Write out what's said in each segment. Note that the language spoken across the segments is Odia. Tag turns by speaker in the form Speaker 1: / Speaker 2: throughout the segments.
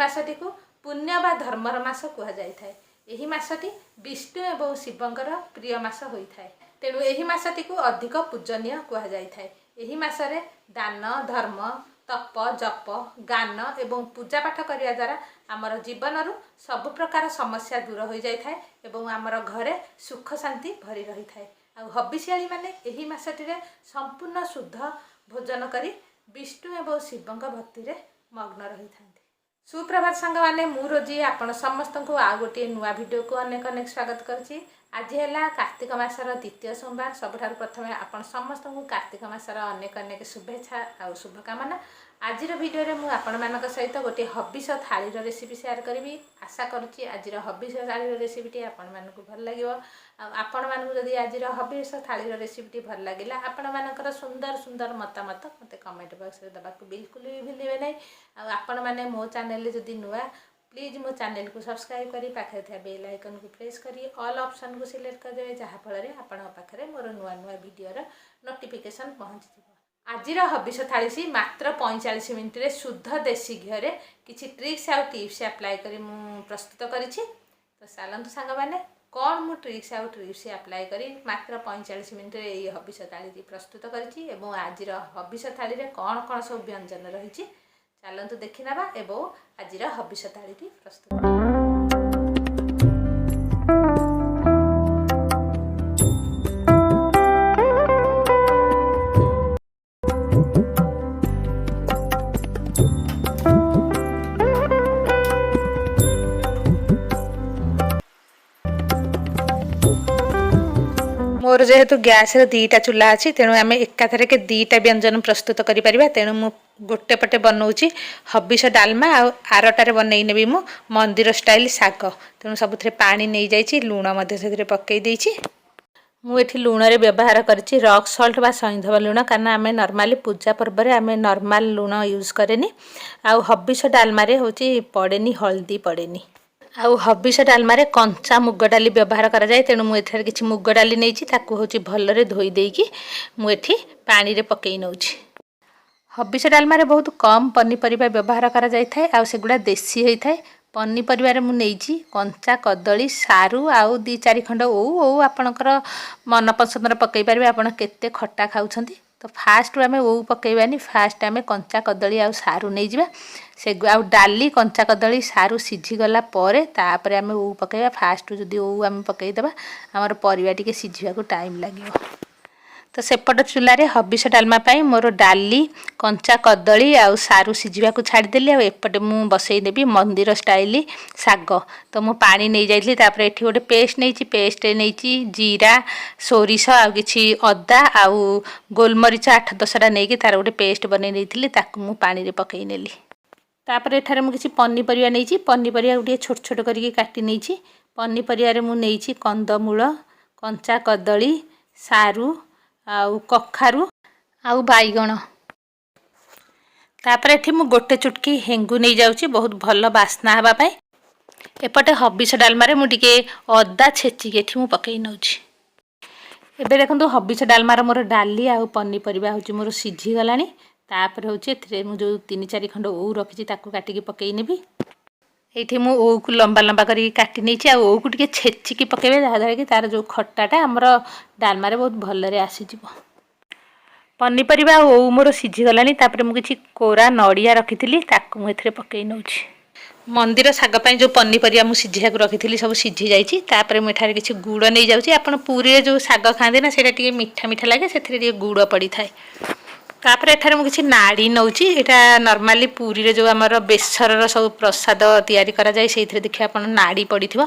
Speaker 1: ମାସଟିକୁ ପୁଣ୍ୟ ବା ଧର୍ମର ମାସ କୁହାଯାଇଥାଏ। ଏହି ମାସଟି ବିଷ୍ଣୁ ଏବଂ ଶିବଙ୍କର ପ୍ରିୟ ମାସ ହୋଇଥାଏ, ତେଣୁ ଏହି ମାସଟିକୁ ଅଧିକ ପୂଜନୀୟ କୁହାଯାଇଥାଏ। ଏହି ମାସରେ ଦାନ, ଧର୍ମ, ତପ, ଜପ, ଗାନ ଏବଂ ପୂଜା ପାଠ କରିବା ଦ୍ୱାରା ଆମର ଜୀବନରୁ ସବୁ ପ୍ରକାର ସମସ୍ୟା ଦୂର ହୋଇଯାଇଥାଏ ଏବଂ ଆମର ଘରେ ସୁଖ ଶାନ୍ତି ଭରି ରହିଥାଏ। ଆଉ ହବିଷିଆଳିମାନେ ଏହି ମାସଟିରେ ସମ୍ପୂର୍ଣ୍ଣ ଶୁଦ୍ଧ ଭୋଜନ କରି ବିଷ୍ଣୁ ଏବଂ ଶିବଙ୍କ ଭକ୍ତିରେ ମଗ୍ନ ରହିଥାନ୍ତି। ସୁପ୍ରଭାତ ସାଙ୍ଗମାନେ, ମୁଁ ରୋଜି ଆପଣ ସମସ୍ତଙ୍କୁ ଆଉ ଗୋଟିଏ ନୂଆ ଭିଡ଼ିଓକୁ ଅନେକ ଅନେକ ସ୍ୱାଗତ କରୁଛି। ଆଜି ହେଲା କାର୍ତ୍ତିକ ମାସର ଦ୍ୱିତୀୟ ସୋମବାର। ସବୁଠାରୁ ପ୍ରଥମେ ଆପଣ ସମସ୍ତଙ୍କୁ କାର୍ତ୍ତିକ ମାସର ଅନେକ ଅନେକ ଶୁଭେଚ୍ଛା ଆଉ ଶୁଭକାମନା। ଆଜିର ଭିଡ଼ିଓରେ ମୁଁ ଆପଣମାନଙ୍କ ସହିତ ଗୋଟିଏ ହବିଷ ଥାଳିର ରେସିପି ସେୟାର କରିବି। ଆଶା କରୁଛି ଆଜିର ହବିଷ ଥାଳିର ରେସିପିଟି ଆପଣମାନଙ୍କୁ ଭଲ ଲାଗିବ। ଆଉ ଆପଣମାନଙ୍କୁ ଯଦି ଆଜିର ହବିଷ ଥାଳିର ରେସିପିଟି ଭଲ ଲାଗିଲା, ଆପଣମାନଙ୍କର ସୁନ୍ଦର ସୁନ୍ଦର ମତାମତ ମୋତେ କମେଣ୍ଟ ବକ୍ସରେ ଦେବାକୁ ବିଲକୁଲ ବି ଭୁଲିବେ ନାହିଁ। ଆଉ ଆପଣମାନେ ମୋ ଚ୍ୟାନେଲରେ ଯଦି ନୂଆ, ପ୍ଲିଜ୍ ମୋ ଚ୍ୟାନେଲକୁ ସବସ୍କ୍ରାଇବ୍ କରି ପାଖରେ ଥିବା ବେଲ୍ ଆଇକନ୍କୁ ପ୍ରେସ୍ କରି ଅଲ୍ ଅପସନ୍କୁ ସିଲେକ୍ଟ କରିଦେବେ, ଯାହାଫଳରେ ଆପଣଙ୍କ ପାଖରେ ମୋର ନୂଆ ନୂଆ ଭିଡ଼ିଓର ନୋଟିଫିକେସନ୍ ପହଞ୍ଚିଯିବ। ଆଜିର ହବିଷ ଥାଳିଟି ମାତ୍ର 45 ମିନିଟ୍ରେ ଶୁଦ୍ଧ ଦେଶୀ ଘିଅରେ କିଛି ଟ୍ରିକ୍ସ ଆଉ ଟିପ୍ସ ଆପ୍ଲାଏ କରି ମୁଁ ପ୍ରସ୍ତୁତ କରିଛି। ତ ଚାଲନ୍ତୁ ସାଙ୍ଗମାନେ, କ'ଣ ମୁଁ ଟ୍ରିକ୍ସ ଆଉ ଟିପ୍ସ ଆପ୍ଲାଏ କରି ମାତ୍ର 45 ମିନିଟ୍ରେ ଏଇ ହବିଷ ଥାଳିଟି ପ୍ରସ୍ତୁତ କରିଛି ଏବଂ ଆଜିର ହବିଷ ଥାଳିରେ କ'ଣ କ'ଣ ସବୁ ବ୍ୟଞ୍ଜନ ରହିଛି, ଚାଲନ୍ତୁ ଦେଖିନେବା ଏବଂ ଆଜିର ହବିଷ ଥାଳିଟି ପ୍ରସ୍ତୁତ। ମୋର ଯେହେତୁ ଗ୍ୟାସ୍ରେ 2ଟା ଚୁଲା ଅଛି, ତେଣୁ ଆମେ ଏକାଥରକେ 2ଟା ବ୍ୟଞ୍ଜନ ପ୍ରସ୍ତୁତ କରିପାରିବା। ତେଣୁ ମୁଁ ଗୋଟେ ପଟେ ବନଉଛି ହବିଷ ଡାଲମା ଆଉ ଆରଟାରେ ବନେଇ ନେବି ମୁଁ ମନ୍ଦିର ଷ୍ଟାଇଲ୍ ଶାଗ। ତେଣୁ ସବୁଥିରେ ପାଣି ନେଇଯାଇଛି, ଲୁଣ ମଧ୍ୟ ସେଥିରେ ପକାଇ ଦେଇଛି। ମୁଁ ଏଠି ଲୁଣରେ ବ୍ୟବହାର କରିଛି ରକ୍ ସଲ୍ଟ ବା ସଇନ୍ଧବ ଲୁଣ, କାରଣ ଆମେ ନର୍ମାଲି ପୂଜା ପର୍ବରେ ଆମେ ନର୍ମାଲ ଲୁଣ ୟୁଜ୍ କରେନି। ଆଉ ହବିଷ ଡାଲମାରେ ହେଉଛି ପଡ଼େନି, ହଳଦୀ ପଡ଼େନି। ଆଉ ହବିଷ ଡାଲମାରେ କଞ୍ଚା ମୁଗ ଡାଲି ବ୍ୟବହାର କରାଯାଏ, ତେଣୁ ମୁଁ ଏଠାରେ କିଛି ମୁଗ ଡାଲି ନେଇଛି। ତାକୁ ହେଉଛି ଭଲରେ ଧୋଇ ଦେଇକି ମୁଁ ଏଠି ପାଣିରେ ପକାଇ ନେଉଛି। ହବିଷ ଡାଲମାରେ ବହୁତ କମ୍ ପନିପରିବା ବ୍ୟବହାର କରାଯାଇଥାଏ ଆଉ ସେଗୁଡ଼ା ଦେଶୀ ହୋଇଥାଏ। ପନିପରିବାରେ ମୁଁ ନେଇଛି କଞ୍ଚା କଦଳୀ, ସାରୁ ଆଉ 2 4 ଖଣ୍ଡ ଓଉ। ଓଉ ଆପଣଙ୍କର ମନ ପସନ୍ଦର ପକାଇ ପାରିବେ, ଆପଣ କେତେ ଖଟା ଖାଉଛନ୍ତି। ତ ଫାଷ୍ଟରୁ ଆମେ ଓଉ ପକାଇବାନି, ଫାଷ୍ଟ ଆମେ କଞ୍ଚା କଦଳୀ ଆଉ ସାରୁ ନେଇଯିବା। ସେ ଆଉ ଡାଲି, କଞ୍ଚା କଦଳୀ, ସାରୁ ସିଝିଗଲା ପରେ ତାପରେ ଆମେ ଓଉ ପକାଇବା। ଫାଷ୍ଟରୁ ଯଦି ଓଉ ଆମେ ପକାଇଦେବା, ଆମର ପରିବା ଟିକେ ସିଝିବାକୁ ଟାଇମ୍ ଲାଗିବ। ତ ସେପଟ ଚୁଲାରେ ହବିଷ ଡାଲମା ପାଇଁ ମୋର ଡାଲି, କଞ୍ଚା କଦଳୀ ଆଉ ସାରୁ ସିଝିବାକୁ ଛାଡ଼ିଦେଲି ଆଉ ଏପଟେ ମୁଁ ବସେଇ ଦେବି ମନ୍ଦିର ଷ୍ଟାଇଲ୍ ଶାଗ। ତ ମୁଁ ପାଣି ନେଇଯାଇଥିଲି। ତାପରେ ଏଠି ଗୋଟେ ପେଷ୍ଟ ନେଇଛି। ପେଷ୍ଟ ନେଇଛି ଜିରା, ସୋରିଷ ଆଉ କିଛି ଅଦା ଆଉ ଗୋଲମରିଚ 8 10ଟା ନେଇକି ତାର ଗୋଟେ ପେଷ୍ଟ ବନେଇ ନେଇଥିଲି, ତାକୁ ମୁଁ ପାଣିରେ ପକାଇ ନେଲି। ତାପରେ ଏଠାରେ ମୁଁ କିଛି ପନିପରିବା ନେଇଛି। ପନିପରିବାକୁ ଟିକେ ଛୋଟ ଛୋଟ କରିକି କାଟି ନେଇଛି। ପନିପରିବାରେ ମୁଁ ନେଇଛି କନ୍ଦମୂଳ, କଞ୍ଚା କଦଳୀ, ସାରୁ ଆଉ କଖାରୁ ଆଉ ବାଇଗଣ। ତାପରେ ଏଠି ମୁଁ ଗୋଟେ ଚୁଟକି ହେଙ୍ଗୁ ନେଇଯାଉଛି, ବହୁତ ଭଲ ବାସ୍ନା ହେବା ପାଇଁ। ଏପଟେ ହବିଷ ଡାଲମାରେ ମୁଁ ଟିକେ ଅଦା ଛେଚିକି ଏଠି ମୁଁ ପକାଇ ନେଉଛି। ଏବେ ଦେଖନ୍ତୁ, ହବିଷ ଡାଲମାର ମୋର ଡାଲି ଆଉ ପନିପରିବା ହେଉଛି ମୋର ସିଝିଗଲାଣି। ତାପରେ ହେଉଛି ଏଥିରେ ମୁଁ ଯେଉଁ 3 4 ଖଣ୍ଡ ଓଉ ରଖିଛି, ତାକୁ କାଟିକି ପକାଇ ନେବି। ଏଇଠି ମୁଁ ଓଉକୁ ଲମ୍ବା ଲମ୍ବା କରିକି କାଟି ନେଇଛି ଆଉ ଓଉକୁ ଟିକେ ଛେଚିକି ପକାଇବେ, ଯାହାଦ୍ୱାରା କି ତାର ଯେଉଁ ଖଟାଟା ଆମର ଡାଲମାରେ ବହୁତ ଭଲରେ ଆସିଯିବ। ପନିପରିବା ଆଉ ଓଉ ମୋର ସିଝିଗଲାଣି। ତାପରେ ମୁଁ କିଛି କୋରା ନଡ଼ିଆ ରଖିଥିଲି, ତାକୁ ମୁଁ ଏଥିରେ ପକାଇ ନେଉଛି। ମନ୍ଦିର ଶାଗ ପାଇଁ ଯେଉଁ ପନିପରିବା ମୁଁ ସିଝିବାକୁ ରଖିଥିଲି, ସବୁ ସିଝି ଯାଇଛି। ତାପରେ ମୁଁ ଏଠାରେ କିଛି ଗୁଡ଼ ନେଇଯାଉଛି। ଆପଣ ପୁରୀରେ ଯେଉଁ ଶାଗ ଖାଆନ୍ତି ନା, ସେଇଟା ଟିକେ ମିଠା ମିଠା ଲାଗେ, ସେଥିରେ ଟିକେ ଗୁଡ଼ ପଡ଼ିଥାଏ। ତାପରେ ଏଠାରେ ମୁଁ କିଛି ନାଡ଼ି ନେଉଛି। ଏଇଟା ନର୍ମାଲି ପୁରୀରେ ଯେଉଁ ଆମର ବେସରର ସବୁ ପ୍ରସାଦ ତିଆରି କରାଯାଏ, ସେଇଥିରେ ଦେଖିବେ ଆପଣ ନାଡ଼ି ପଡ଼ିଥିବ।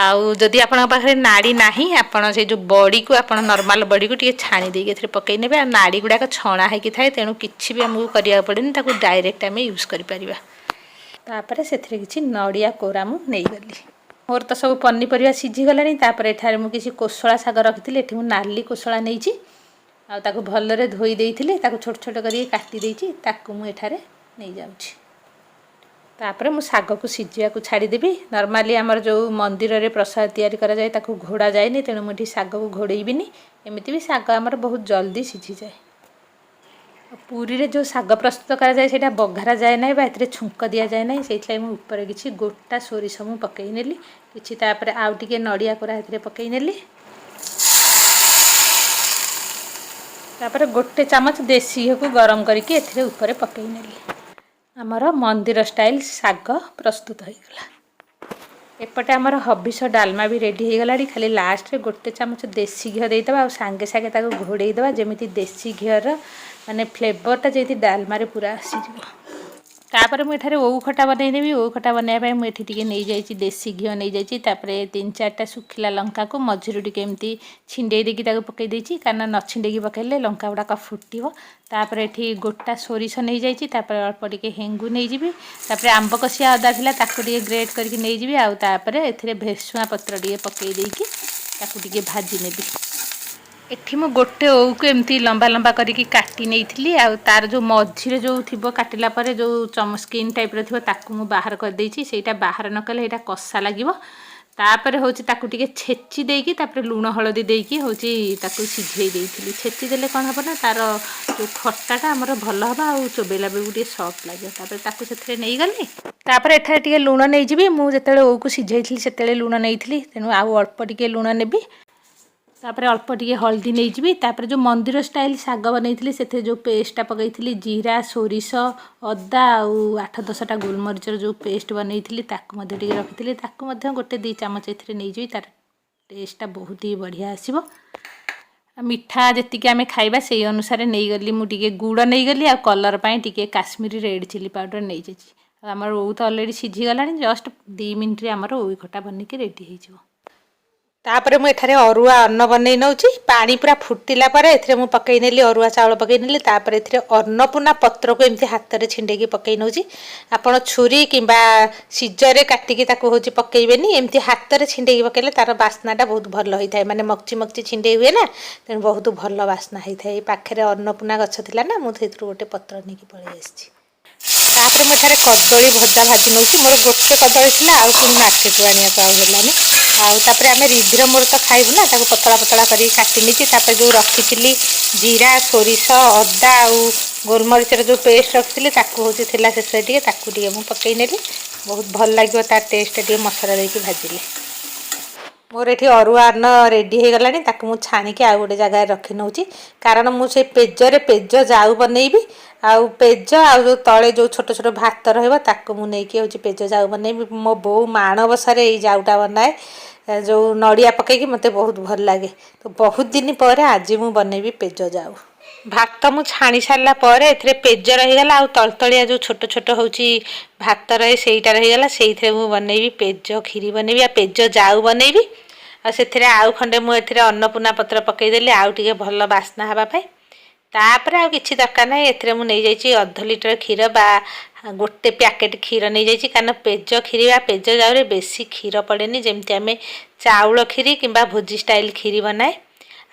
Speaker 1: ଆଉ ଯଦି ଆପଣଙ୍କ ପାଖରେ ନାଡ଼ି ନାହିଁ, ଆପଣ ସେଇ ଯେଉଁ ବଡ଼ିକୁ, ଆପଣ ନର୍ମାଲ ବଡ଼ିକୁ ଟିକେ ଛାଣି ଦେଇକି ଏଥିରେ ପକାଇ ନେବେ। ଆଉ ନାଡ଼ି ଗୁଡ଼ାକ ଛଣା ହେଇକି ଥାଏ, ତେଣୁ କିଛି ବି ଆମକୁ କରିବାକୁ ପଡ଼େନି, ତାକୁ ଡାଇରେକ୍ଟ ଆମେ ୟୁଜ୍ କରିପାରିବା। ତାପରେ ସେଥିରେ କିଛି ନଡ଼ିଆ କୋରା ମୁଁ ନେଇଗଲି। ମୋର ତ ସବୁ ପନିପରିବା ସିଝିଗଲାଣି। ତାପରେ ଏଠାରେ ମୁଁ କିଛି କୋଶଳା ଶାଗ ରଖିଥିଲି। ଏଠି ମୁଁ ନାଲି କୋଶଳା ନେଇଛି ଆଉ ତାକୁ ଭଲରେ ଧୋଇ ଦେଇଥିଲି, ତାକୁ ଛୋଟ ଛୋଟ କରିକି କାଟି ଦେଇଛି, ତାକୁ ମୁଁ ଏଠାରେ ନେଇଯାଉଛି। ତାପରେ ମୁଁ ଶାଗକୁ ସିଝିବାକୁ ଛାଡ଼ିଦେବି। ନର୍ମାଲି ଆମର ଯେଉଁ ମନ୍ଦିରରେ ପ୍ରସାଦ ତିଆରି କରାଯାଏ, ତାକୁ ଘୋଡ଼ା ଯାଏନି, ତେଣୁ ମୁଁ ଏଠି ଶାଗକୁ ଘୋଡ଼େଇବିନି। ଏମିତି ବି ଶାଗ ଆମର ବହୁତ ଜଲ୍ଦି ସିଝିଯାଏ। ପୁରୀରେ ଯେଉଁ ଶାଗ ପ୍ରସ୍ତୁତ କରାଯାଏ ସେଇଟା ବଘରା ଯାଏ ନାହିଁ ବା ଏଥିରେ ଛୁଙ୍କ ଦିଆଯାଏ ନାହିଁ, ସେଇଥିଲାଗି ମୁଁ ଉପରେ କିଛି ଗୋଟା ସୋରିଷ ମୁଁ ପକାଇ ନେଲି କିଛି। ତାପରେ ଆଉ ଟିକେ ନଡ଼ିଆ କୋରା ଏଥିରେ ପକାଇ ନେଲି। ତାପରେ ଗୋଟେ ଚାମଚ ଦେଶୀ ଘିଅକୁ ଗରମ କରିକି ଏଥିରେ ଉପରେ ପକାଇ ନେଲି। ଆମର ମନ୍ଦିର ଷ୍ଟାଇଲ୍ ଶାଗ ପ୍ରସ୍ତୁତ ହୋଇଗଲା। ଏପଟେ ଆମର ହବିଷ ଡାଲମା ବି ରେଡ଼ି ହେଇଗଲାଣି। ଖାଲି ଲାଷ୍ଟରେ ଗୋଟେ ଚାମଚ ଦେଶୀ ଘିଅ ଦେଇଦେବା ଆଉ ସାଙ୍ଗେ ସାଙ୍ଗେ ତାକୁ ଘୋଡ଼େଇ ଦେବା, ଯେମିତି ଦେଶୀ ଘିଅର ମାନେ ଫ୍ଲେଭରଟା ଯେମିତି ଡାଲମାରେ ପୁରା ଆସିଯିବ। ତାପରେ ମୁଁ ଏଠାରେ ଓଉ ଖଟା ବନେଇ ନେବି। ଓଉ ଖଟା ବନେଇବା ପାଇଁ ମୁଁ ଏଠି ଟିକେ ନେଇଯାଇଛି, ଦେଶୀ ଘିଅ ନେଇଯାଇଛି। ତାପରେ ତିନି ଚାରିଟା ଶୁଖିଲା ଲଙ୍କାକୁ ମଝିରୁ ଟିକେ ଏମିତି ଛିଣ୍ଡେଇ ଦେଇକି ତାକୁ ପକାଇ ଦେଇଛି, କାରଣ ନ ଛିଣ୍ଡେଇକି ପକାଇଲେ ଲଙ୍କା ଗୁଡ଼ାକ ଫୁଟିବ। ତାପରେ ଏଠି ଗୋଟା ସୋରିଷ ନେଇଯାଇଛି। ତାପରେ ଅଳ୍ପ ଟିକେ ହେଙ୍ଗୁ ନେଇଯିବି। ତାପରେ ଆମ୍ବ କଷିଆ ଅଦା ଥିଲା, ତାକୁ ଟିକେ ଗ୍ରେଟ୍ କରିକି ନେଇଯିବି। ଆଉ ତାପରେ ଏଥିରେ ଭେସୁଆଁ ପତ୍ର ଟିକେ ପକାଇ ଦେଇକି ତାକୁ ଟିକେ ଭାଜି ନେବି। ଏଠି ମୁଁ ଗୋଟେ ଓଉକୁ ଏମିତି ଲମ୍ବା ଲମ୍ବା କରିକି କାଟି ନେଇଥିଲି, ଆଉ ତାର ଯେଉଁ ମଝିରେ ଯେଉଁ ଥିବ, କାଟିଲା ପରେ ଯେଉଁ ଚମ ସ୍କିନ୍ ଟାଇପ୍ର ଥିବ, ତାକୁ ମୁଁ ବାହାର କରିଦେଇଛି। ସେଇଟା ବାହାର ନ କଲେ ସେଇଟା କଷା ଲାଗିବ। ତାପରେ ହେଉଛି ତାକୁ ଟିକେ ଛେଚି ଦେଇକି, ତାପରେ ଲୁଣ ହଳଦୀ ଦେଇକି ହେଉଛି ତାକୁ ସିଝେଇ ଦେଇଥିଲି। ଛେଚି ଦେଲେ କ'ଣ ହେବ ନା, ତାର ଯେଉଁ ଖଟାଟା ଆମର ଭଲ ହେବ ଆଉ ଚୋବେଇଲା ବେଳକୁ ଟିକେ ସଫ୍ଟ ଲାଗିବ। ତାପରେ ତାକୁ ସେଥିରେ ନେଇଗଲି। ତାପରେ ଏଠାରେ ଟିକେ ଲୁଣ ନେଇଯିବି। ମୁଁ ଯେତେବେଳେ ଓଉକୁ ସିଝେଇଥିଲି, ସେତେବେଳେ ଲୁଣ ନେଇଥିଲି, ତେଣୁ ଆଉ ଅଳ୍ପ ଟିକେ ଲୁଣ ନେବି। ତାପରେ ଅଳ୍ପ ଟିକେ ହଳଦୀ ନେଇଯିବି। ତାପରେ ଯେଉଁ ମନ୍ଦିର ଷ୍ଟାଇଲ୍ ଶାଗ ବନେଇଥିଲି, ସେଥିରେ ଯେଉଁ ପେଷ୍ଟଟା ପକାଇଥିଲି, ଜିରା, ସୋରିଷ, ଅଦା ଆଉ 8-10ଟା ଗୋଲମରିଚର ଯେଉଁ ପେଷ୍ଟ ବନେଇଥିଲି, ତାକୁ ମଧ୍ୟ ଟିକେ ରଖିଥିଲି। ତାକୁ ମଧ୍ୟ ଗୋଟେ ଦୁଇ ଚାମଚ ଏଥିରେ ନେଇଯିବି। ତାର ଟେଷ୍ଟଟା ବହୁତ ହି ବଢ଼ିଆ ଆସିବ। ଆଉ ମିଠା ଯେତିକି ଆମେ ଖାଇବା, ସେଇ ଅନୁସାରେ ନେଇଗଲି ମୁଁ ଟିକେ ଗୁଡ଼ ନେଇଗଲି, ଆଉ କଲର୍ ପାଇଁ ଟିକେ କାଶ୍ମୀରୀ ରେଡ଼୍ ଚିଲି ପାଉଡ଼ର ନେଇଯାଇଛି। ଆଉ ଆମର ଓଉ ତ ଅଲରେଡ଼ି ସିଝିଗଲାଣି। ଜଷ୍ଟ 2 ମିନିଟ୍ରେ ଆମର ଓଉ ଖଟା ବନିକି ରେଡ଼ି ହେଇଯିବ। ତାପରେ ମୁଁ ଏଠାରେ ଅରୁଆ ଅନ୍ନ ବନେଇ ନେଉଛି। ପାଣି ପୁରା ଫୁଟିଲା ପରେ ଏଥିରେ ମୁଁ ପକାଇ ନେଲି, ଅରୁଆ ଚାଉଳ ପକାଇ ନେଲି। ତାପରେ ଏଥିରେ ଅନ୍ନପୂର୍ଣ୍ଣା ପତ୍ରକୁ ଏମିତି ହାତରେ ଛିଣ୍ଡେଇକି ପକାଇ ନେଉଛି। ଆପଣ ଛୁରୀ କିମ୍ବା ସିଜରରେ କାଟିକି ତାକୁ ହେଉଛି ପକାଇବେନି। ଏମିତି ହାତରେ ଛିଣ୍ଡେଇକି ପକାଇଲେ ତାର ବାସ୍ନାଟା ବହୁତ ଭଲ ହେଇଥାଏ। ମାନେ ମକଚି ମକଚି ଛିଣ୍ଡେଇ ହୁଏ ନା, ତେଣୁ ବହୁତ ଭଲ ବାସ୍ନା ହେଇଥାଏ। ଏଇ ପାଖରେ ଅନ୍ନପୂର୍ଣ୍ଣା ଗଛ ଥିଲା ନା, ମୁଁ ସେଇଥିରୁ ଗୋଟେ ପତ୍ର ନେଇକି ପଳେଇ ଆସିଛି। ତାପରେ ମୁଁ ଏଠାରେ କଦଳୀ ଭଜା ଭାଜି ନେଉଛି। ମୋର ଗୋଟେ କଦଳୀ ଥିଲା, ଆଉ ପୁଣି ମାର୍କେଟରୁ ଆଣିବାକୁ ଆଉ ହେଲାନି। ଆଉ ତାପରେ ଆମେ ରିଧିର ମୋର ତ ଖାଇବୁ ନା, ତାକୁ ପତଳା ପତଳା କରିକି କାଟି ନେଇଛି। ତାପରେ ଯେଉଁ ରଖିଥିଲି ଜିରା, ସୋରିଷ, ଅଦା ଆଉ ଗୋଲମରିଚର ଯେଉଁ ପେଷ୍ଟ ରଖିଥିଲି, ତାକୁ ହେଉଛି ଥିଲା ଶେଷରେ ଟିକେ, ତାକୁ ଟିକେ ମୁଁ ପକାଇ ନେଲି। ବହୁତ ଭଲ ଲାଗିବ ତା ଟେଷ୍ଟଟା ଟିକେ ମସଲା ଦେଇକି ଭାଜିଲେ। ମୋର ଏଠି ଅରୁଆ ଅନ୍ନ ରେଡ଼ି ହେଇଗଲାଣି। ତାକୁ ମୁଁ ଛାଣିକି ଆଉ ଗୋଟେ ଜାଗାରେ ରଖି ନେଉଛି, କାରଣ ମୁଁ ସେଇ ପେଜରେ ପେଜ ଜାଉ ବନେଇବି। ଆଉ ପେଜ ଆଉ ଯେଉଁ ତଳେ ଯେଉଁ ଛୋଟ ଛୋଟ ଭାତ ରହିବ, ତାକୁ ମୁଁ ନେଇକି ହେଉଛି ପେଜ ଜାଉ ବନେଇବି। ମୋ ବୋଉ ମାଣବସାରେ ଏଇ ଜାଉଟା ବନାଏ, ଯେଉଁ ନଡ଼ିଆ ପକେଇକି, ମୋତେ ବହୁତ ଭଲ ଲାଗେ। ତ ବହୁତ ଦିନ ପରେ ଆଜି ମୁଁ ବନେଇବି ପେଜ ଜାଉ। ଭାତ ମୁଁ ଛାଣି ସାରିଲା ପରେ ଏଥିରେ ପେଜ ରହିଗଲା, ଆଉ ତଳତଳିଆ ଯେଉଁ ଛୋଟ ଛୋଟ ହେଉଛି ଭାତ ରହେ, ସେଇଟା ରହିଗଲା। ସେଇଥିରେ ମୁଁ ବନେଇବି ପେଜ କ୍ଷୀରି ବନେଇବି ଆଉ ପେଜ ଜାଉ ବନେଇବି। ଆଉ ସେଥିରେ ଆଉ ଖଣ୍ଡେ ମୁଁ ଏଥିରେ ଅନ୍ନପୂର୍ଣ୍ଣା ପତ୍ର ପକାଇଦେଲି, ଆଉ ଟିକେ ଭଲ ବାସ୍ନା ହେବା ପାଇଁ। ତାପରେ ଆଉ କିଛି ଦରକାର ନାହିଁ। ଏଥିରେ ମୁଁ ନେଇଯାଇଛି ଅଧ ଲିଟର କ୍ଷୀର ବା ଗୋଟେ ପ୍ୟାକେଟ୍ କ୍ଷୀର ନେଇଯାଇଛି, କାରଣ ପେଜ କ୍ଷୀରି ବା ପେଜ ଜାଉରେ ବେଶୀ କ୍ଷୀର ପଡ଼େନି, ଯେମିତି ଆମେ ଚାଉଳ କ୍ଷୀରି କିମ୍ବା ଭୋଜି ଷ୍ଟାଇଲ୍ କ୍ଷୀରି ବନାଏ।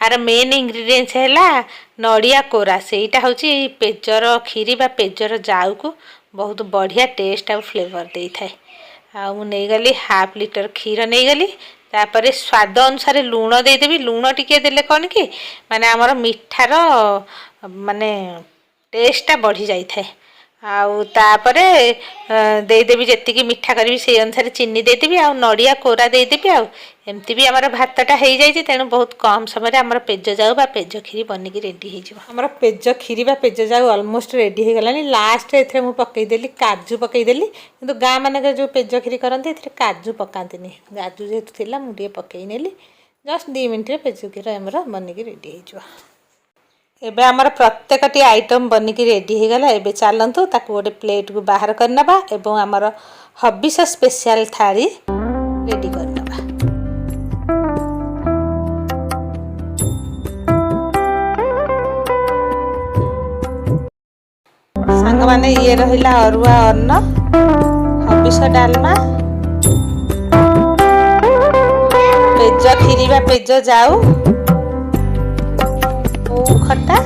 Speaker 1: ଆର ମେନ୍ ଇନଗ୍ରିଡ଼ିଏଣ୍ଟସ୍ ହେଲା ନଡ଼ିଆ କୋରା। ସେଇଟା ହେଉଛି ପେଜର କ୍ଷୀରି ବା ପେଜର ଜାଉକୁ ବହୁତ ବଢ଼ିଆ ଟେଷ୍ଟ ଆଉ ଫ୍ଲେଭର୍ ଦେଇଥାଏ। ଆଉ ମୁଁ ନେଇଗଲି ହାଫ୍ ଲିଟର କ୍ଷୀର ନେଇଗଲି। ତାପରେ ସ୍ୱାଦ ଅନୁସାରେ ଲୁଣ ଦେଇଦେବି। ଲୁଣ ଟିକେ ଦେଲେ କ'ଣ କି, ମାନେ ଆମର ମିଠାର ମାନେ ଟେଷ୍ଟଟା ବଢ଼ି ଯାଇଥାଏ। ଆଉ ତାପରେ ଦେଇଦେବି, ଯେତିକି ମିଠା କରିବି ସେଇ ଅନୁସାରେ ଚିନି ଦେଇଦେବି ଆଉ ନଡ଼ିଆ କୋରା ଦେଇଦେବି। ଆଉ ଏମିତି ବି ଆମର ଭାତଟା ହେଇଯାଇଛି, ତେଣୁ ବହୁତ କମ୍ ସମୟରେ ଆମର ପେଜ ଜାଉ ବା ପେଜ କ୍ଷୀରି ବନିକି ରେଡ଼ି ହେଇଯିବ। ଆମର ପେଜ କ୍ଷୀରି ବା ପେଜ ଜାଉ ଅଲମୋଷ୍ଟ ରେଡ଼ି ହେଇଗଲାଣି। ଲାଷ୍ଟରେ ଏଥିରେ ମୁଁ ପକାଇଦେଲି, କାଜୁ ପକାଇଦେଲି। କିନ୍ତୁ ଗାଁ ମାନଙ୍କରେ ଯେଉଁ ପେଜ କ୍ଷୀରି କରନ୍ତି, ଏଥିରେ କାଜୁ ପକାନ୍ତିନି। କାଜୁ ଯେହେତୁ ଥିଲା, ମୁଁ ଟିକେ ପକାଇ ନେଲି। ଜଷ୍ଟ 2 ମିନିଟ୍ରେ ପେଜ କ୍ଷୀରି ଆମର ବନିକି ରେଡ଼ି ହେଇଯିବ। ଏବେ ଆମର ପ୍ରତ୍ୟେକଟି ଆଇଟମ୍ ବନିକି ରେଡ଼ି ହେଇଗଲା। ଏବେ ଚାଲନ୍ତୁ ତାକୁ ଗୋଟେ ପ୍ଲେଟ୍କୁ ବାହାର କରିନେବା ଏବଂ ଆମର ହବିଷ ସ୍ପେଶିଆଲ ଥାଳି ରେଡ଼ି କରିନେବା। ସାଙ୍ଗମାନେ, ଇଏ ରହିଲା ଅରୁଆ ଅନ୍ନ, ହବିଷ ଡାଲମା, ପେଜ କ୍ଷୀରି ବା ପେଜ ଜାଉ, ଓଉ ଖଟା,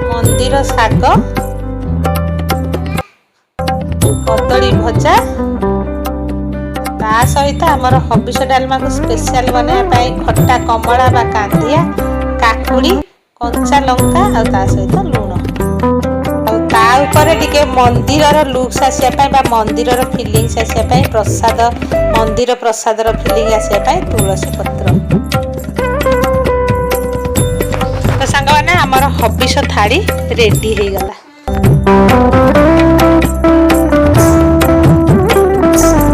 Speaker 1: ମନ୍ଦିର ଶାଗ, କଦଳୀ ଭଜା। ତା ସହିତ ଆମର ହବିଷ ଡାଲମାକୁ ସ୍ପେଶାଲ ବନାଇବା ପାଇଁ ଖଟା କମଳା ବା କାନ୍ଦିଆ, କାକୁଡ଼ି କଞ୍ଚା ଲଙ୍କା ଆଉ ତା ସହିତ ଲୁଣ। ଆଉ ତା ଉପରେ ଟିକେ ମନ୍ଦିରର ଲୁକ୍ସ ଆସିବା ପାଇଁ ବା ମନ୍ଦିରର ଫିଲିଙ୍ଗସ୍ ଆସିବା ପାଇଁ, ପ୍ରସାଦ, ମନ୍ଦିର ପ୍ରସାଦର ଫିଲିଙ୍ଗ ଆସିବା ପାଇଁ ତୁଳସୀ ପତ୍ର। ତ ସାଙ୍ଗମାନେ, ଆମର ହବିଷ ଥାଳି ରେଡି ହେଇଗଲା।